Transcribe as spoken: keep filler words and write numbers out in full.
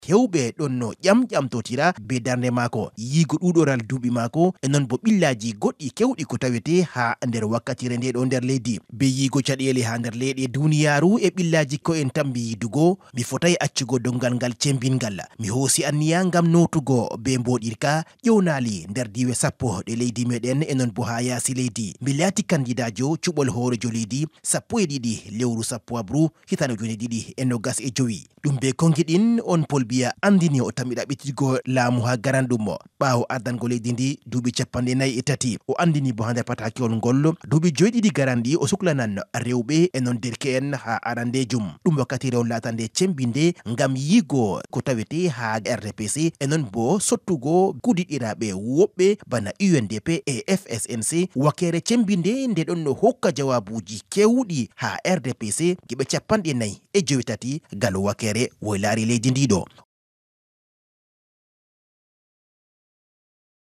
hewɓe ɗon no ƴamƴamtotira be darnde maako, yiigo ɗuuɗoral duuɓi maako, e non bo ɓillaaji goɗɗi kewɗi ko tawete haa nder wakkatire nde ɗo nder leydi. Be yiigo caɗeele haa nder leyɗe duniyaaru e ɓillaaji ko en tambi yiidugo, mi fotay accugo dongal ngal cembingal. Mi hoosi anniya ngam nootugo be mboɗirka ƴewnaali nder diiwe sappo ɗe leydi meɗen e non bo haa yaasi leydi. Mi laati kandidaajo cuɓol hoorejo leydi sappo e ɗiɗi lewru sappo abru, hitande ujune ɗiɗi e nogas e jowi. Ɗum be kongi ɗin on Paul Biya andini o tammi ɗaɓɓitigo laamu haa garanɗum mo. Ɓaawo ardango leydi ndi duuɓi capanɗe nayi e tati, o andini bo haa nder patakewol ngol duuɓi joyɗiɗi garanɗi o suklanan rewɓe e non derke'en haa arandejum. Ɗum wakkatire on laatande cembinde ngam yiigo ko tawete haa R D P C e non bo sottugo kudiɗɗiraaɓe woɓɓe bana U N D P e F S N C. Wakere cembinde nde ɗon no hokka jawaabuuji kewɗi haa R D P C geɓe capanɗe nayi e jowi tati gal wakere woylari leydi ndi ɗo.